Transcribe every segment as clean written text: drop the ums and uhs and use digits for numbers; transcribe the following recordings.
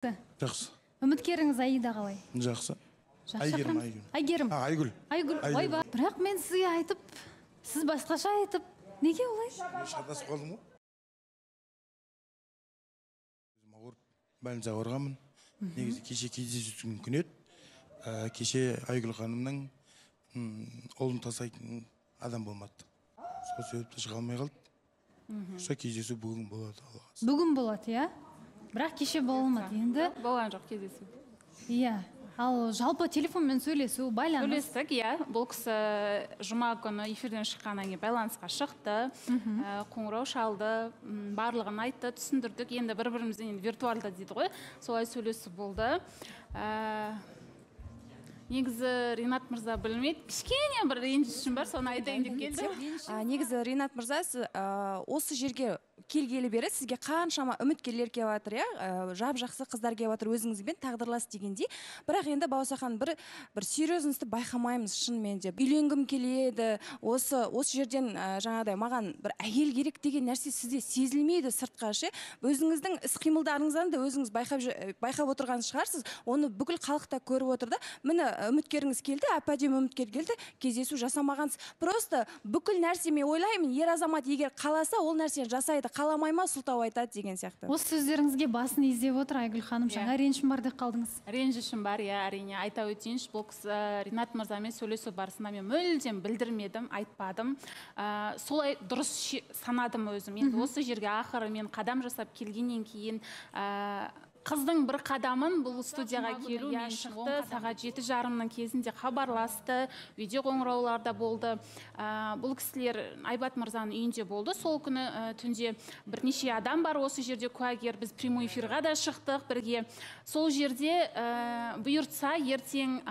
Жақсы. Үміткеріңіз Аида қалай? Жақсы. Әйгерім, Әйгерім. Әйгерім. Айгүл. Айгүл. Ойбай. Бірақ мен сізге айтып, сіз басқаша айтып, неге олай? Мен шатасып қалдым ғой. Өзім ауырып, больницаға барғанмын. Негізі кеше кездесу күн еді. Кеше Айгүл ханымның ұлын тастайтын адам болмады. Сол себепті шыға алмай қалды. Сол кездесу бүгін болады, Алла қаласа. Бүгін болады, иә? Бірақ кеше бола алмады. Енді болған жоқ кездесу. Иә. Ал жалпы телефонмен сөйлесу, байланыс. Сөйлестік, иә. Бұл кісі жұма күні эфирден шыққаннан кейін байланысқа шықты, қоңырау шалды, барлығын айтты, түсіндірдік. Енді бір-бірімізден енді виртуалды дейді ғой, солай сөйлесу болды. Негізі Ринат мырза білмейді, кішкене бір ренжішім бар, соны айтайын деп келдім. Негізі Ринат мырза, сіз осы жерге келгелі бері сізге қаншама үміткерлер келіп жатыр, иә, жап-жақсы қыздар келіп жатыр, өзіңізбен тағдырлас дегендей. Бірақ енді Балауса ханым, бір серьезностьті байқамаймыз шынымен де. Үйленгім келеді, осы жерден жаңағыдай маған бір әйел керек деген нәрсе сізде сезілмейді сыртқа ше. Өзіңіздің іс-қимылдарыңыздан да өзіңіз байқап отырған шығарсыз, оны бүкіл халық та көріп отыр да. Міне үміткеріңіз келді, әп-әдемі үміткер келді, кездесу жасамағансыз. Просто бүкіл нәрсе мен ойлаймын, ер азамат егер қаласа, ол нәрсені жасайды, қаламай ма, сылтау айтады деген сияқты. Осы сөздеріңізге басын изеп отыр Айгүл ханым, жаңа ренішім бар деп қалдыңыз. Ренжішім бар, иә, әрине. Айта өтейінші, бұл кісі Ринат мырзамен сөйлесу барысында мен мүлдем білдірмедім, айтпадым. Солай дұрыс санадым өзім. Енді осы жерге ақыры мен қадам жасап келгеннен кейін қыздың бір қадамын бұл студияға келу мен шықты. Сағат 7:30-ның кезінде хабарласты, видео қоңырауларда болды. Бұл кісілер Айбат мырзаның үйінде болды. Сол күні түнде бірнеше адам бар осы жерде куәгер. Біз прямой эфирға да шықтық бірге. Сол жерде бұйыртса ертең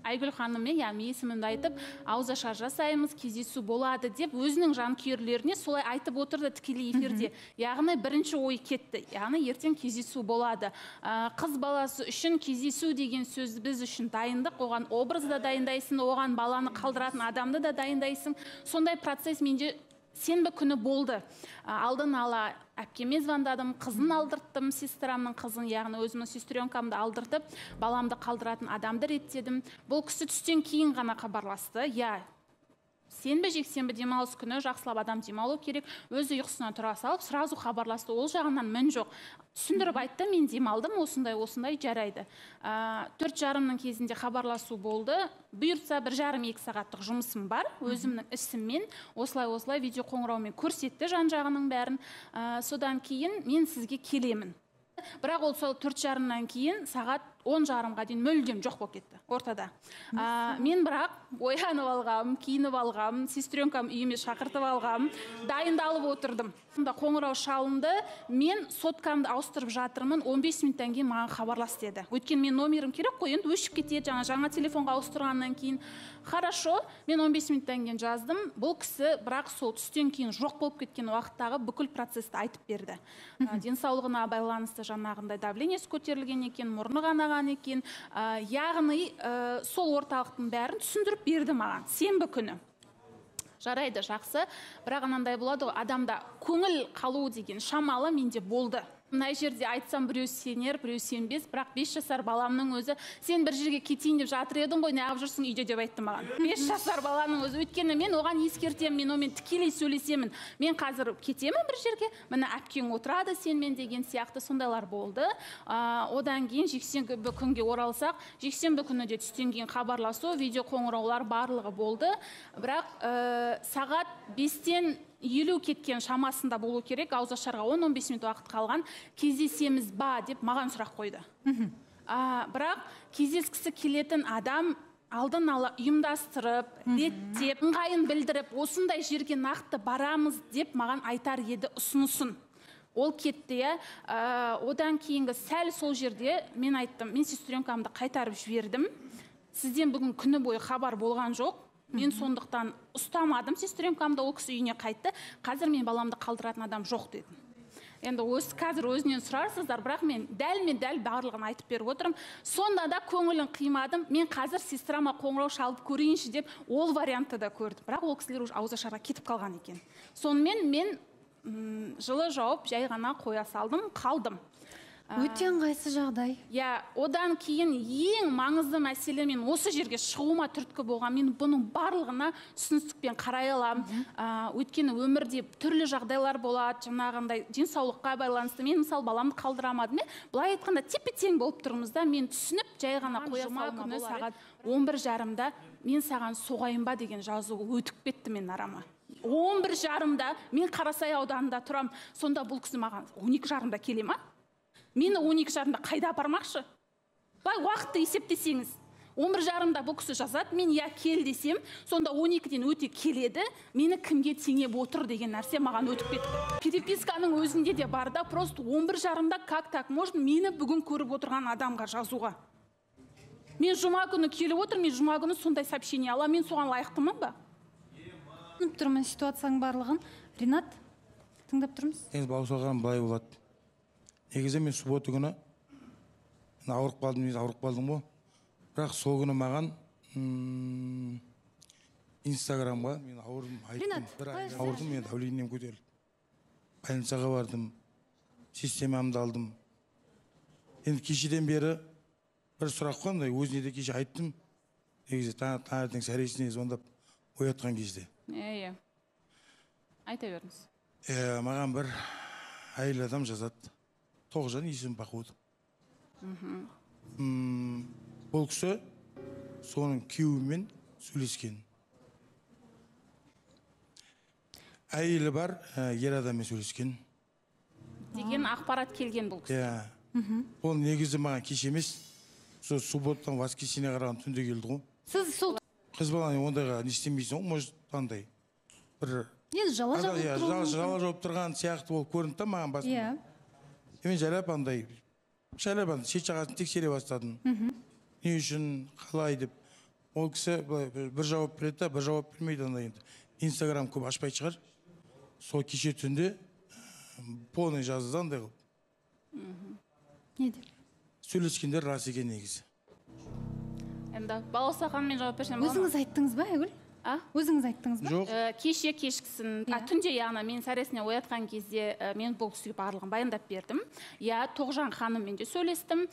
Айгүл ханыммен, яғни есімімді айтып, ауызашар жасаймыз, кездесу болады деп өзінің жанкүйерлеріне солай айтып отырды тікелей эфирде. Яғни бірінші ой кетті, яғни ертең кездесу болады. Қыз баласы үшін кездесу деген сөз біз үшін дайындық, оған образ да дайындайсың, оған баланы қалдыратын адамды да дайындайсың. Сондай процесс менде сенбі күні болды. Алдын ала әпкеме звондадым, қызын алдырттым, сестрамның қызын, яғни өзімнің сестренкамды алдыртып, баламды қалдыратын адамды реттедім. Бұл кісі түстен кейін ғана хабарласты. Я, сенбі, жексенбі демалыс күні жақсылап адам демалу керек. Өзі ұйқысынан тұра салып, сразу хабарласты. Ол жағынан мін жоқ. Түсіндіріп айтты, мен демалдым, осындай, осындай жарайды. 4:30-ның кезінде хабарласу болды. Бұйыртса 1,5-2 сағаттық жұмысым бар, өзімнің ісіммен, осылай-осылай видео қоңыраумен көрсетті жан-жағының бәрін. Содан кейін мен сізге келемін. Бірақ ол сол 4:30-нан кейін сағат 10:30-ға дейін мүлдем жоқ болып кетті ортада. Мен бірақ оянып алғам, киініп алғам, сестренкам үйіме шақыртып алғам, дайындалып отырдым. Сонда қоңырау шалынды, мен соткамды ауыстырып жатырмын, 15 минуттан кейін маған хабарлас деді. Өйткені мен номерім керек қой, енді өшіп кетеді, жаңа телефонға ауыстырғаннан кейін. Хорошо, мен 15 минуттан кейін жаздым. Бұл кісі бірақ сол түстен кейін жоқ болып кеткен уақыттағы бүкіл процесті айтып берді. Денсаулығына байланысты жаңағындай давлениесі көтерілген екен, мұрны қанаған екен. Яғни сол орталықтың бәрін түсіндіріп берді маған сенбі күні. Жарайды, жақсы. Бірақ анандай болады ғой, адамда көңіл қалу деген шамалы менде болды. Мына жерде айтсам біреу сенер, біреу сенбес, бірақ 5 жасар баламның өзі, сен бір жерге кетейін деп жатыр едің ғой, неғып жүрсің үйде деп айтты маған. 5 жасар баланың өзі, өйткені мен оған ескертемін, мен онымен тікелей сөйлесемін. Мен қазір кетемін бір жерге, міне әпкең отырады сенімен деген сияқты сондайлар болды. Одан кейін жексенбі күнге оралсақ, жексенбі күні де түстен кейін хабарласу, видео қоңыраулар барлығы болды. Бірақ сағат 5:50 кеткен шамасында болу керек, ауызашарға 10-15 минут уақыт қалған, кездесеміз ба деп маған сұрақ қойды. Бірақ кездескісі келетін адам алдын ала ұйымдастырып, реттеп, ыңғайын білдіріп, осындай жерге нақты барамыз деп маған айтар еді ұсынысын. Ол кетті, иә. Одан кейінгі сәл сол жерде мен айттым, мен сестренкамды қайтарып жібердім. Сізден бүгін күні бойы хабар болған жоқ. Мен сондықтан ұстамадым сестренкамды, ол кісі үйіне қайтты. Қазір мен баламды қалдыратын адам жоқ дедім. Енді қазір өзінен сұрарсыздар, бірақ мен дәлме-дәл барлығын айтып беріп отырмын. Сонда да көңілін қимадым. Мен қазір сестрама қоңырау шалып көрейінші деп ол вариантты да көрдім. Бірақ ол кісілер уже ауызашарға кетіп қалған екен. Сонымен мен жылы жауап жай ғана қоя салдым, қалдым. Өте ыңғайсыз жағдай. Иә, одан кейін ең маңызды мәселе, мен осы жерге шығуыма түрткі болған, мен бұның барлығына түсіністікпен қарай аламын. Өйткені өмірде түрлі жағдайлар болады, жаңағындай денсаулыққа байланысты. Мен мысалы баламды қалдыра алмадым. Былай айтқанда тепе-тең болып тұрмыз да, мен түсініп жай ғана қоя салуыма күні сағат 11:30-да мен саған соғайын ба деген жазу өтіп кетті мен арама. 11:30-да мен Қарасай ауданында тұрам. Сонда бұл кісі маған 12:30-да келе ма? Мені 12:30-да қайда апармақшы? Былай уақытты есептесеңіз, 11:30-да бұл кісі жазады, мен я кел десем, сонда 12-ден өте келеді, мені кімге теңеп отыр деген нәрсе маған өтіп кетті. Переписканың өзінде де бар да, просто 11:30-да как так можно мені бүгін көріп отырған адамға жазуға? Мен жұма күні келіп отыр, мен жұма күні сондай сообщение аламын, мен соған лайықтымын ба? Түсініп тұрмын ситуацияның барлығын. Ринат, тыңдап тұрмыз. Негізі Балауса былай болады. Негізі мен суббота күні ауырып қалдым, негізі ауырып қалдым ғой. Бірақ сол күні маған Инстаграмға мен ауырдым, айттым. Бір ай ауырдым, мен давлением көтерілді. Больницаға бардым, системамды алдым. Енді кешеден бері бір сұрақ қойдым, өзіне де кеше айттым. Негізі таңертең сәресіне звондап оятқан кезде. Иә. Айта беріңіз. Маған бір әйел адам жазады. Тоғжан есімі походу. Бұл кісі соның күйеуімен сөйлескен. Әйелі бар, ер адаммен сөйлескен. Деген ақпарат келген бұл кісі. Иә. Ол негізі маған кеш емес, сол субботадан воскресенье қараған түнде келді ғой. Сіз сол қыз баланы ондайға не істемейсің ғой, может андай бір енді жала жауып тұрған, жала жауып тұрған сияқты болып көрінді да маған басында. Иә. Мен жайлап андай, жайлап андай шет жағасын тексере бастадым. Не үшін, қалай деп. Ол кісі бір жауап береді да, бір жауап бермейді андай енді. Инстаграм көп ашпай шығар. Сол кеше түнде полный жазды да андай қылып. Не деп? Сөйлескендер рас екен негізі. Енді Балауса ханыммен жауап берсем болады ма? Өзіңіз айттыңыз ба, Айгүл? А? Өзіңіз айттыңыз ба? Жоқ. Кеше кешкісін, түнде яғни мен сәресіне оятқан кезде мен бұл кісіге барлығын баяндап бердім. Я Тоғжан ханыммен де сөйлестім.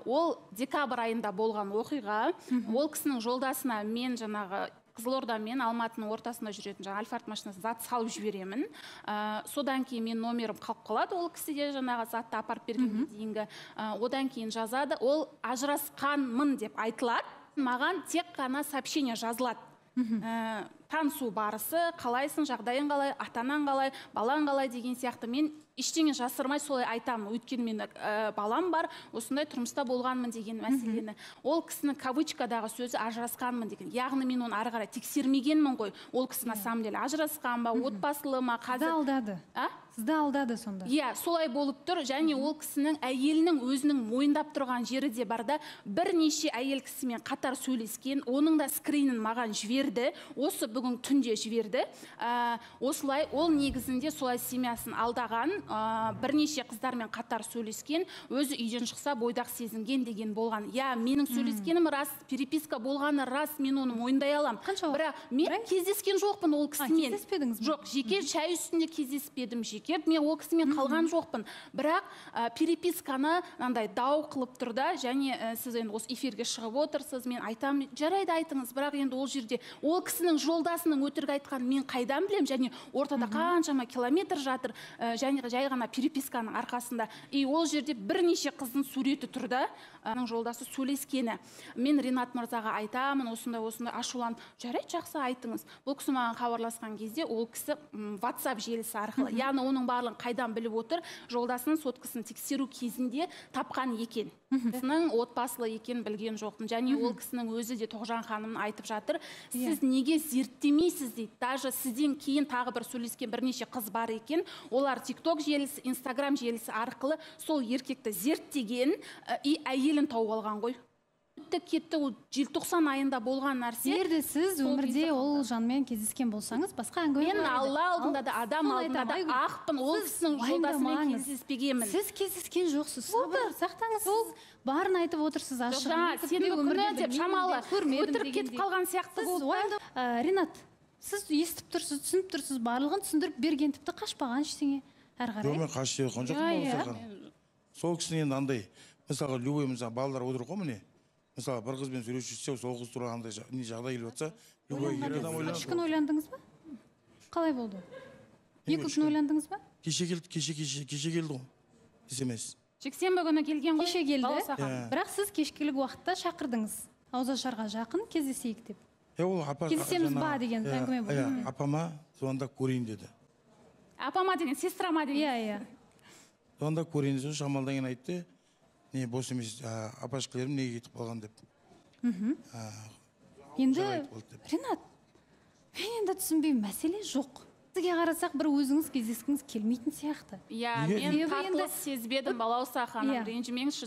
Ол декабрь айында болған оқиға. Ол кісінің жолдасына мен жаңағы Қызылорда мен Алматының ортасында жүретін жаңа Альфард машинасы зат салып жіберемін. Содан кейін мен номерім қалып қалады, ол кісіде жаңағы затты апарып бергенге дейінгі. Одан кейін жазады, ол ажырасқанмын деп айтылады. Маған тек қана сообщение жазылады. Танысу барысы, қалайсың, жағдайың қалай, ата-анаң қалай, балаң қалай деген сияқты. Мен ештеңе жасырмай солай айтамын. Өйткені мен балам бар, осындай тұрмыста болғанмын деген мәселені. Ол кісінің кавычкадағы сөзі ажырасқанмын деген. Яғни мен оны ары қарай тексермегенмін ғой. Ол кісі на самом деле ажырасқан ба, отбасылы ма, қазір. Сізді алдады. А? Сізді алдады сонда. Иә, солай болып тұр. Және ол кісінің әйелінің өзінің мойындап тұрған жері де бар да, бірнеше әйел кісімен қатар сөйлескен, оның да скринін маған жіберді. Осы бүгін түнде жіберді. Осылай ол негізінде солай семьясын алдаған, бірнеше қыздармен қатар сөйлескен, өзі үйден шықса бойдақ сезінген деген болған. Я, менің сөйлескенім рас, переписка болғаны рас, мен оны мойындай аламын. Бірақ мен кездескен жоқпын ол кісімен. Кездеспедіңіз бе? Жоқ, жеке шай үстінде кездеспедім, жеке мен ол кісімен қалған жоқпын. Бірақ переписканы мынандай дау қылып тұр да, және сіз енді осы эфирге шығып отырсыз, мен айтамын, жарайды айтыңыз, бірақ енді ол жерде ол кісінің жолдасының өтірік айтқанын мен қайдан білемін, және ортада қаншама километр жатыр, және жай ғана переписканың арқасында. И ол жерде бірнеше қыздың суреті тұр да, оның жолдасы сөйлескені. Мен Ринат мырзаға айтамын, осындай осындай ашуланып, жарайды, жақсы айтыңыз. Бұл кісі маған хабарласқан кезде ол кісі WhatsApp желісі арқылы, яғни оның барлығын қайдан біліп отыр, жолдасының соткасын тексеру кезінде тапқан екен. Кісінің отбасылы екенін білген жоқпын. Және ол кісінің өзі де Тоғжан ханым айтып жатыр, сіз неге зерттемейсіз дейді. Даже сізден кейін тағы бір сөйлескен бірнеше қыз бар екен. Олар TikTok желісі, Instagram желісі арқылы сол еркекті зерттеген и әйелін тауып алған ғой. Кетті, ол желтоқсан айында болған нәрсе. Егер де сіз өмірде ол жанмен кездескен болсаңыз, басқа әңгіме. Мен Алла алдында да, адам алдында да ақпын, ол кісінің жолдасымен кездеспегенмін. Сіз кездескен жоқсыз. Сабыр сақтаңыз, сіз барын айтып отырсыз ашығын. Сенбі күні деп шамалы өтірік кетіп қалған сияқты болды. Ринат, сіз естіп тұрсыз, түсініп тұрсыз, барлығын түсіндіріп берген, тіпті қашпаған ештеңе. Әрі қарай. Жоқ, мен қашып жатқан жоқпын. Сол кісінің енді андай, мысалға, любой, мысалы, балалар отыр ғой міне. Мысалы, бір қызбен сөйлесіп жүрсе, сол қыз туралы андай не жағдай келіп жатса, любой ер адам Үш ойланады. күн ойландыңыз ба? Қалай болды? 2 күн ойландыңыз ба? Кеше келді, кеше келді ғой. СМС. Жексенбі күні келген ғой. Кеше келді. Балауса ханым. Иә. Бірақ сіз кешкілік уақытта шақырдыңыз. Ауызашарға жақын кездесейік деп. Ол апа, Кездесеміз ба деген иә, әңгіме болды. Иә, апама звондап көрейін деді. Апама деген, сестрама деген. Иә, иә. Звондап көрейін десе, шамалдан кейін айтты, не бос емес, апашкалерім неге кетіп қалған деп. Енді айтып қалды деп. Ринат, мен енді түсінбеймін, мәселе жоқ. Сізге қарасақ, бір өзіңіз кездескіңіз келмейтін сияқты. Иә, Неге? мен Себебі тартылыс енді- сезбедім, Балауса ханым, Иә. ренжімеңізші,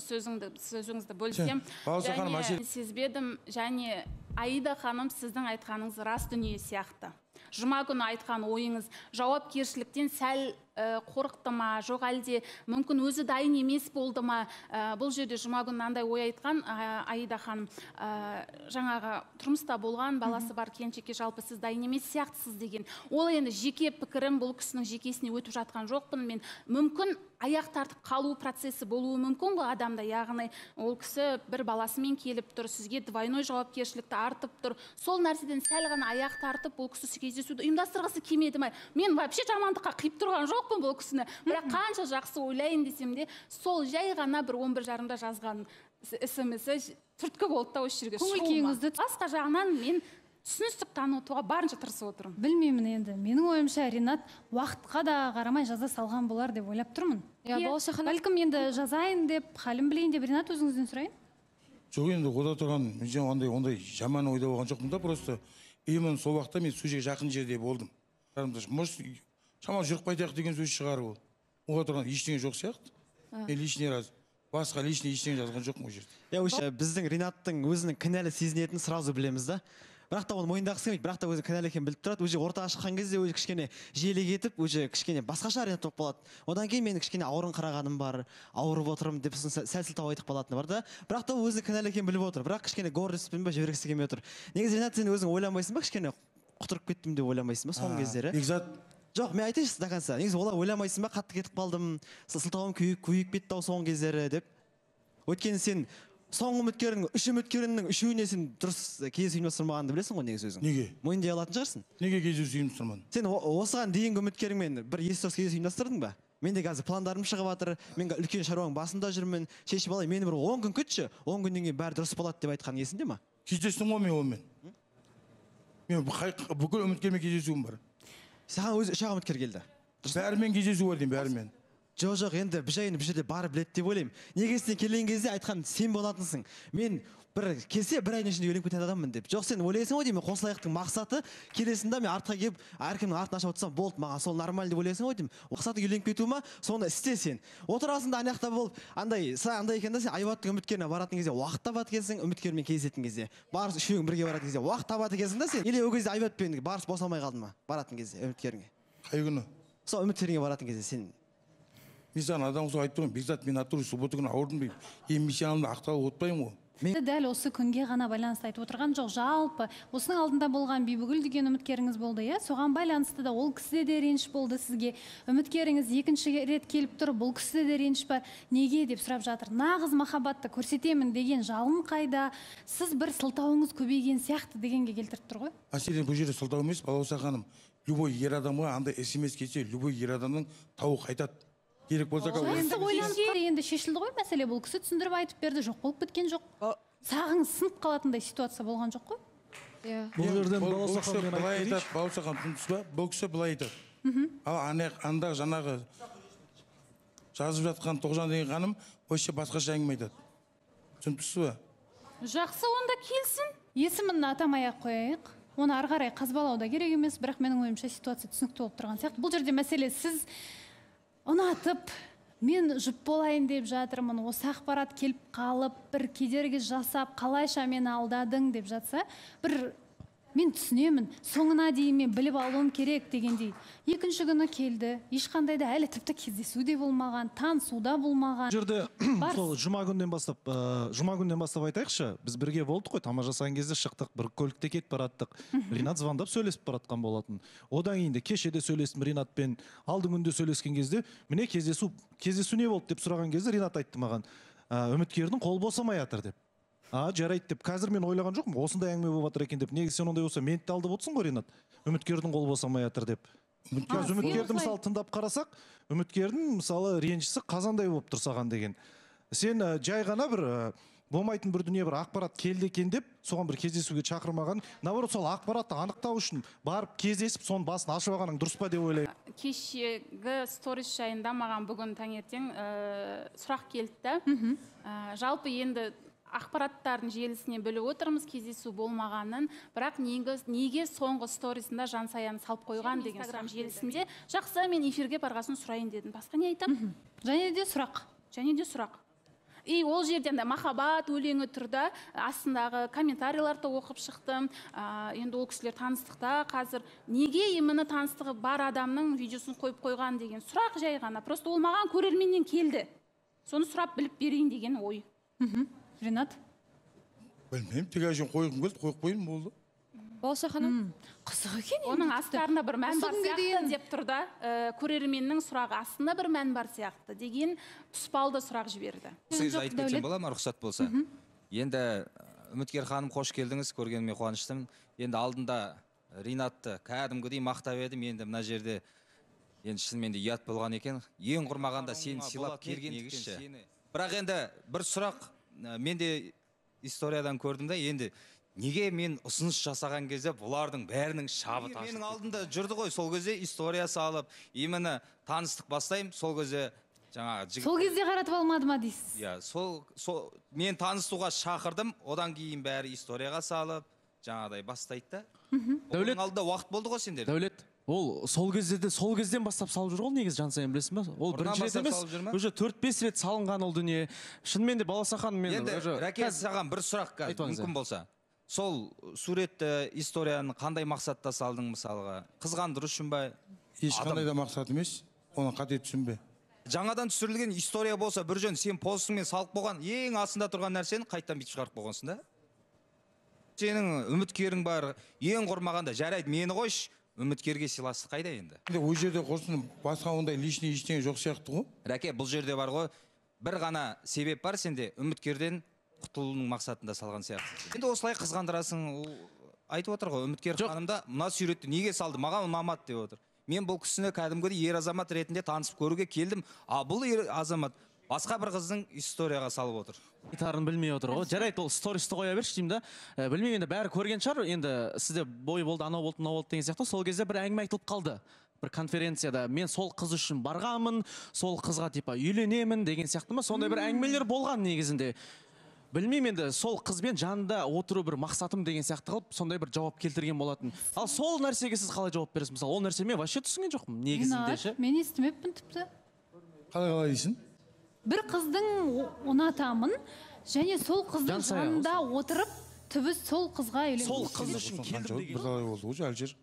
сөзіңізді бөлсем. Балауса ханым, Және әсел- сезбедім, және Аида ханым, сіздің айтқаныңыз рас дүние сияқты. Жұма күні айтқан ойыңыз жауапкершіліктен сәл қорықты ма, жоқ әлде мүмкін өзі дайын емес болды ма? Бұл жерде жұма күні мынандай ой айтқан Аида ханым, жаңағы тұрмыста болған баласы бар келіншекке жалпы сіз дайын емес сияқтысыз деген. Ол енді жеке пікірім, бұл кісінің жекесіне өтіп жатқан жоқпын мен. Мүмкін аяқ тартып қалу процесі болуы мүмкін ғой адамда, яғни ол кісі бір баласымен келіп тұр, сізге двойной жауапкершілікті артып тұр. Сол нәрседен сәл ғана аяқ тартып, бұл кісі кездесуді ұйымдастырғысы келмеді ме? Мен вообще жамандыққа қиып тұрған жоқпын бұл кісіні. Бірақ қанша жақсы ойлайын десем де, сол жай ғана бір 11:30-да жазған СМС-і түрткі болды да осы жерге Көңіл шығуыма. күйіңізді Басқа жағынан мен түсіністік танытуға барынша тырысып отырмын. Білмеймін енді. Менің ойымша, Ринат уақытқа да қарамай жаза салған болар деп ойлап тұрмын. Иә, Балауса ханым. Бәлкім енді жазайын деп, халін білейін деп. Ринат, өзіңізден сұрайын. Жоқ, енді ода тұрған, мен ондай жаман ойда болған жоқпын да, просто именно сол уақытта мен сол жерге жақын жерде болдым. Может, шамалы жүріп қайтайық деген сөз шығар ол. Оға тұрған ештеңе жоқ сияқты. Мен лишний раз, басқа лишний ештеңе жазған жоқпын ол жерде. Иә, вообще біздің Ринаттың өзінің кінәлі сезінетінін сразу білеміз да. Бірақ та оны мойындағысы келмейді, бірақ та өзі кінәлі екенін біліп тұрады. Уже ортаға шыққан кезде өзі кішкене желі кетіп, уже кішкене басқаша Ринат болып қалады. Одан кейін менің кішкене ауырын қарағаным бар, ауырып отырмын деп сосын сәл сылтау айтып қалатыны бар да. Бірақ та өзі кінәлі екенін біліп отыр, бірақ кішкене гордостьпен бе жібергісі келмей отыр. Негізі Ринат, сен өзің ойланбайсың ба, кішкене құтырып кеттім деп ойланбайсың ба соңғы кездері? Бекзат. Жоқ, мен айтайыншы до конца. Негізі олай ойламайсың ба, қатты кетіп қалдым, сылтауым күйіп кетті ау соңғы кездері деп. Өйткені сен соңғы үміткерің, үш үміткеріңнің үшеуіне сен дұрыс кездесу ұйымдастырмағанды білесің ғой негізі өзің. Неге? Мойындай алатын шығарсың. Неге кездесу ұйымдастырмадым? Сен осыған дейінгі үміткеріңмен бір есі дұрыс кездесу ұйымдастырдың ба? Менде қазір пландарым шығып жатыр, мен үлкен шаруаның басында жүрмін, шешіп алайын, мені бір 10 күн күтші, 10 күннен кейін бәрі дұрыс болады деп айтқан есіңде ма? Кездестім ғой мен онымен. Мен бүкіл үміткермен кездесуім бар. Саған өзі үш ақ үміткер келді. Бәрімен кездесу бар деймін, бәрімен. Жоқ, жоқ, енді бір жайын бұл жерде бары біледі деп ойлаймын. Неге сен келген кезде айтқан сен болатынсың. Мен бір келсе бір айдың ішінде үйленіп кететін адаммын деп. Жоқ, сен ойлайсың ғой деймін, қосылайықтың мақсаты келесің да мен артқа келіп, әркімнің артын ашып отырсам болды, маған сол нормально деп ойлайсың ғой деймін. Мақсатың үйленіп кету ма? Соны істе сен. Отырасың да ана жақта болып, андай, андай екен да, сен Айбаттың үміткеріне баратын кезде уақыт табады екенсің, үміткермен кездесетін кезде. Барыс үшеуің бірге баратын кезде уақыт табады екенсің да сен. Или ол кезде Айбатпен барыс босамай қалды ма баратын кезде үміткеріңе? Қай күні? Сол үміткеріңе баратын кезде сен. Мен саған адам ұқсап айтып тұрмын, Бекзат, мен натуре суббота күні ауырдым деймін. Енді мен сенің алдыңда ақталып отпаймын ғой. Дәл осы күнге ғана байланысты айтып отырған жоқ, жалпы осының алдында болған Бибігүл деген үміткеріңіз болды, иә? Соған байланысты да ол кісіде де реніш болды сізге. Үміткеріңіз екінші рет келіп тұр, бұл кісіде де реніш бар. Неге деп сұрап жатыр. Нағыз махаббатты көрсетемін деген жалын қайда? Сіз бір сылтауыңыз көбейген сияқты дегенге келтіріп тұр ғой. Мәселен, бұл жерде сылтау емес, Балауса ханым. Любой ер адамға андай СМС келсе, любой ер адамның тауы қайтады. Керек болса, Жақсы ойланып, енді шешілді ғой мәселе. Бұл кісі түсіндіріп айтып берді, жоқ болып кеткен жоқ. Сағыңыз сынып қалатындай ситуация болған жоқ қой. Иә. Бұл жерден Бұл Балауса кісі ханым мен былай айтып айтады, Балауса ханым, түсіндіңіз ба? Бұл кісі былай айтады. Ал анда жаңағы жазып жатқан Тоғжан деген ханым вообще басқаша әңгіме айтады. Түсініп тұрсыз ба? Жақсы, онда келсін. Есімін атамай ақ қояйық. Оны ары қарай қазбалау да керек емес, бірақ менің ойымша ситуация түсінікті болып тұрған сияқты. Бұл жерде мәселе сіз ұнатып, мен жұп болайын деп жатырмын, осы ақпарат келіп қалып, бір кедергі жасап, қалайша мені алдадың деп жатса, бір Мен түсінемін, соңына дейін мен біліп алуым керек дегендей. Екінші күні келді, ешқандай да әлі тіпті кездесу де болмаған, танысу да болмаған. Бұл жерде сол жұма күннен бастап, жұма күннен бастап айтайықшы, біз бірге болдық қой, тамақ жасаған кезде шықтық, бір көлікте кетіп бараттық. Ринат звондап сөйлесіп баратқан болатын. Одан кейін де кеше де сөйлестім Ринатпен, алдыңғы күнде сөйлескен кезде, міне кездесу не болды деп сұраған кезде Ринат айтты маған, үміткердің қолы босамай жатыр деп. Жарайды деп. Қазір мен ойлаған жоқпын, осындай әңгіме болып жатыр екен деп. Негізі сен ондай болса, мені де алдап отырсың ғой, Ринат. Үміткердің қолы босамай жатыр деп. Үміткерді мысалы тыңдап қарасақ, үміткердің мысалы ренжісі қазандай болып тұр саған деген. Сен жай ғана бір болмайтын бір дүние, бір ақпарат келді екен деп, соған бір кездесуге шақырмаған. Наоборот, сол ақпаратты анықтау үшін барып кездесіп, соның басын ашып алғаның дұрыс па деп ойлаймын. Кешегі сторис жайында маған бүгін таңертең сұрақ келді да. Жалпы енді ақпараттардың желісінен біліп отырмыз кездесу болмағанын, бірақ неге соңғы сторисында Жансаяны салып қойған деген Инстаграм желісінде. Жақсы, мен эфирге барғасын сұрайын дедім. Басқа не айтамын? Және де сұрақ. Және де сұрақ. И ол жерден де махаббат өлеңі тұрды, астындағы комментарийларды оқып шықтым. Енді ол кісілер таныстықта қазір. Неге именно таныстығы бар адамның видеосын қойып қойған деген сұрақ жай ғана. Просто ол маған көрерменнен келді. Соны сұрап біліп берейін деген ой. Ринат? Білмеймін, тек әшейін қойғым келді, қойып қойдым, болды. Балауса ханым? Қызық екен. Оның астарында бір мән бар сияқты деп тұр да, көрерменнің сұрағы астында бір мән бар сияқты деген тұспалды сұрақ жіберді. Сөз айтып кетсем бола ма, рұқсат болса? Енді үміткер ханым, қош келдіңіз, көргеніме қуаныштымын. Енді алдында Ринатты кәдімгідей мақтап едім, енді мына жерде енді шынымен де ұят болған екен. Ең құрмағанда сені сыйлап келген негізші. Бірақ енді бір сұрақ, мен де историядан көрдім да, енді неге мен ұсыныс жасаған кезде бұлардың бәрінің шабыты ашылып менің алдымда жүрді ғой, сол кезде история салып, именно таныстық бастаймын, сол кезде жаңағы жігіт. Сол кезде қаратып алмады ма дейсіз? Иә, сол мен танысуға шақырдым, одан кейін бәрі историяға салып, жаңағыдай бастайды да. Оның алдында уақыт болды ғой сендер. Дәулет, ол сол кезде де, сол кезден бастап салып жүр ғой негізі Жансаян, білесің ба? Ол бірінші рет емес, уже 4-5 рет салынған ол дүние. Шынымен де Балауса ханым, мен енді Рәке, саған бір сұрақ мүмкін болса. Сол суретті, историяны қандай мақсатта салдың мысалға? Қызғандыру үшін ба? Ешқандай да мақсат емес, оны қате түсінбе. Жаңадан түсірілген история болса бір жөн, сен постыңмен салып қойған, ең астында тұрған нәрсені қайтадан бүйтіп шығарып қойғансың да. Сенің үміткерің бар, ең құрмағанда жарайды, мені қойшы, үміткерге сыйластық қайда енді? Ол жерде құрсын, басқа ондай лишний ештеңе жоқ сияқты ғой. Рәке, бұл жерде бар ғой, бір ғана себеп бар сенде, үміткерден құтылудың мақсатында салған сияқтысың. Енді осылай қызғандырасың, айтып отыр ғой, үміткер ханым да мына суретті неге салды, маған ұнамады деп отыр. Мен бұл кісіні кәдімгідей ер азамат ретінде танысып көруге келдім, а бұл ер азамат басқа бір қыздың историяға салып отыр. Айтарын білмей отыр ғой. Жарайды, ол стористі қоя берші деймін да. Білмеймін, енді бәрі көрген шығар. Енді сізде бой болды, анау болды, мынау болды деген сияқты. Сол кезде бір әңгіме айтылып қалды. Бір конференцияда мен сол қыз үшін барғанмын, сол қызға типа үйленемін деген сияқты ма? Сондай бір әңгімелер болған негізінде. Білмеймін енді, сол қызбен жанында отыру бір мақсатым деген сияқты қылып, сондай бір жауап келтірген болатын. Ал сол нәрсеге сіз қалай жауап бересіз? Мысалы, ол нәрсеге мен вообще түсінген жоқпын негізінде ше. Мен естімеппін тіпті. Қалай дейсің? Бір қыздың ұнатамын, және сол қыздың жанында отырып, түбі сол қызға үйленемін. Сол қыз үшін келдім деген. Бірталай болды ғой, Әлжер.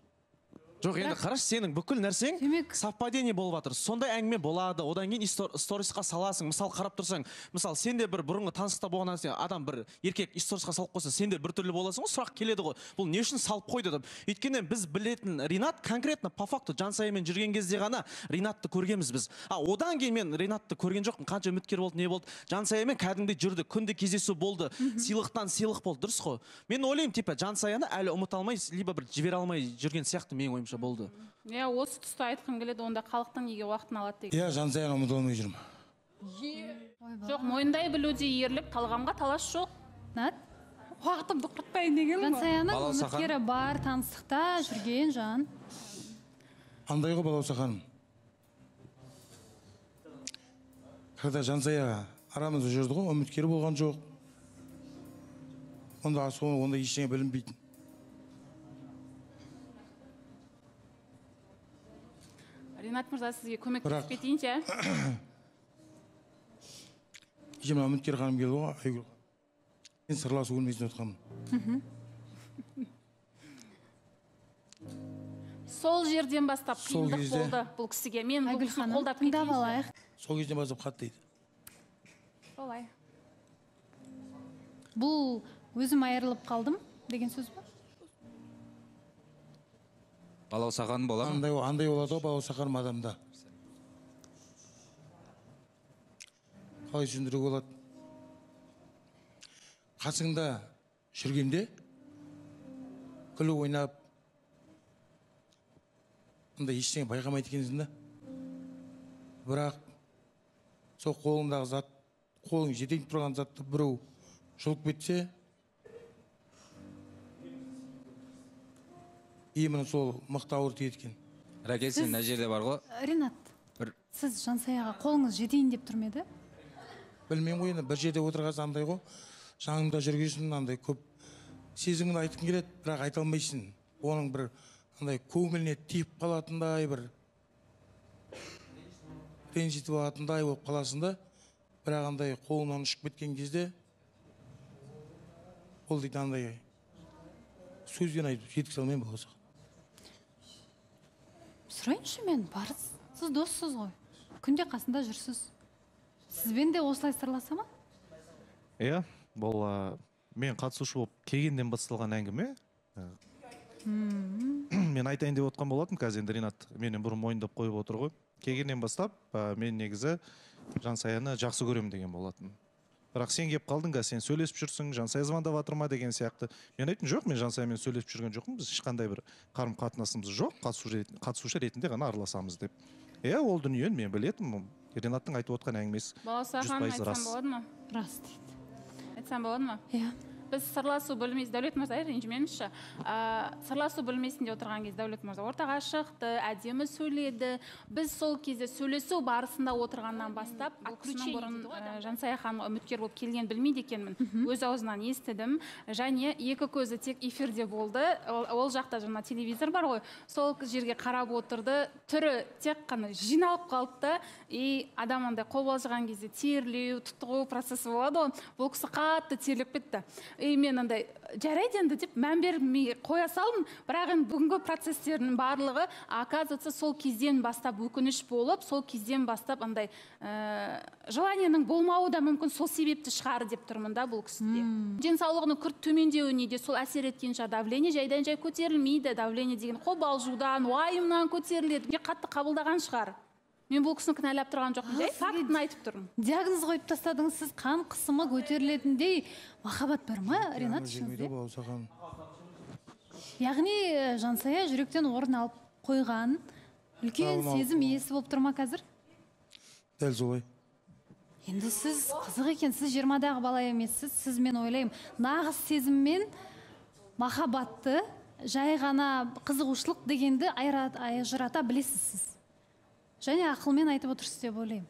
Жоқ, енді қарашы, сенің бүкіл нәрсең совпадение болып жатыр. Сондай әңгіме болады, одан кейін сторисқа саласың. Мысал қарап тұрсаң, мысал сен де бір бұрынғы таныстықта болған нәрсе, адам бір еркек сторисқа салып қойса, сен де біртүрлі боласың ғой, сұрақ келеді ғой. Бұл не үшін салып қойды деп. Өйткені біз білетін Ринат конкретно по факту Жансаямен жүрген кезде ғана Ринатты көргенбіз біз. А одан кейін мен Ринатты көрген жоқпын, қанша үміткер болды, не болды. Жансаямен кәдімгідей жүрді, күнде кездесу болды, сыйлықтан сыйлық болды, дұрыс қой. Мен ойлаймын, типа Жансаяны әлі ұмыта алмай, либо бір жібере алмай жүрген сияқты менің ойымша болды. Иә, осы тұста айтқым келеді, онда халықтың неге уақытын алады деген. Иә, Жансаяны ұмыта алмай жүрмін. Жоқ, мойындай білу де ерлік, талғамға талас жоқ. Нат? Уақытымды құртпайын деген ғой. Жансаяның үміткері бар, таныстықта жүрген жан. Андай ғой, Балауса ханым. Когда Жансая арамызда жүрді ғой, үміткері болған жоқ. Онда онда ештеңе білінбейтін. Ринат мырза, сізге көмектесіп кетейінші. Кеше мына үміткер ханым келді ғой, Айгүл. Мен сырласу бөлмесінде отырғанмын. Сол жерден бастап қиындық болды бұл кісіге. Мен бұл кісіні қолдап тыңдап алайық. Сол кезден бастап қатты дейді. Солай. Бұл өзім айырылып қалдым деген сөз бе? Балауса ханым бола ма? Андай болады ғой балауса ханым адамда. Қалай түсіндіруге болады? Қасыңда жүргенде күліп ойнап андай ештеңе байқамайды екенсің да. Бірақ сол қолыңдағы зат, қолың жетейін тұрған затты біреу жұлып кетсе, именно сол мықты ауыр тиеді екен. Рәке, сен мына жерде бар ғой. Ринат, сіз Жансаяға қолыңыз жетейін деп тұр ма еді? Білмеймін ғой енді, бір жерде отырғасын андай ғой, жаныңда жүргесін андай көп сезіміңді айтқың келеді, бірақ айта алмайсың. Оның бір андай көңіліне тиіп қалатындай, бір ренжітіп алатындай болып қаласың да, бірақ андай қолынан ұшып кеткен кезде ол дейді андай сөзбен айтып жеткізе алмаймын болса. Сұрайыншы мен, Барыс, сіз доссыз ғой, күнде қасында жүрсіз. Сізбен де осылай сырласа ма? Иә, бұл мен қатысушы болып келгенден басталған әңгіме. Мен айтайын деп отқан болатынмын, қазір енді Ринат менен бұрын мойындап қойып отыр ғой. Келгеннен бастап мен негізі Жансаяны жақсы көремін деген болатын. Бірақ сен келіп қалдың, қазір сен сөйлесіп жүрсің, Жансая звондап жатыр ма деген сияқты. Мен айттым, жоқ, мен Жансаямен сөйлесіп жүрген жоқпын, біз ешқандай бір қарым-қатынасымыз жоқ, қатысушы ретінде ғана араласамыз деп. Иә, ол дүниені мен білетінмін. Ринаттың айтып отқан әңгімесі 100% рас. Балауса ханым, айтсам болады ма? Рас дейді. Айтсам болады ма? Иә. Біз сырласу бөлмесі, Дәулет мырза, ренжімеңізші. Сырласу бөлмесінде отырған кезде Дәулет мырза ортаға шықты, әдемі сөйледі. Біз сол кезде сөйлесу барысында отырғаннан бастап, бұл кісінің бұрын Жансая ханым үміткер болып келген білмейді екенмін. Өз аузынан естідім. Және екі көзі тек эфирде болды. Ол жақта жаңа телевизор бар ғой. Сол жерге қарап отырды. Түрі тек қана жиналып қалды да, и адам андай қобалжыған кезде терлеу, тұтығу процесі болады ғой. Бұл кісі қатты терлеп кетті. И мен андай жарайды енді деп мән бермей қоя салдым, бірақ енді бүгінгі процестердің барлығы, оказывается, сол кезден бастап өкініш болып, сол кезден бастап андай желаниенің болмауы да мүмкін сол себепті шығар деп тұрмын да бұл кісіде. Денсаулығының күрт төмендеуіне де сол әсер еткен шығар. Давление жайдан жай көтерілмейді, давление деген қобалжудан, уайымнан көтеріледі. Қатты қабылдаған шығар. Мен бұл кісіні кінәлап тұрған жоқпын, жай фактіні айтып тұрмын. Диагноз қойып тастадыңыз, сіз қан қысымы көтерілетіндей махаббат бар ма, Ринат, ішіңізде? Яғни Жансая жүректен орын алып қойған үлкен сезім иесі болып тұр ма қазір? Дәл солай. Енді сіз қызық екен, сіз 20-дағы бала емессіз, сіз, мен ойлаймын, нағыз сезіммен махаббатты жай ғана қызығушылық дегенді ажырата білесіз сіз. Және ақылмен айтып отырсыз деп ойлаймын.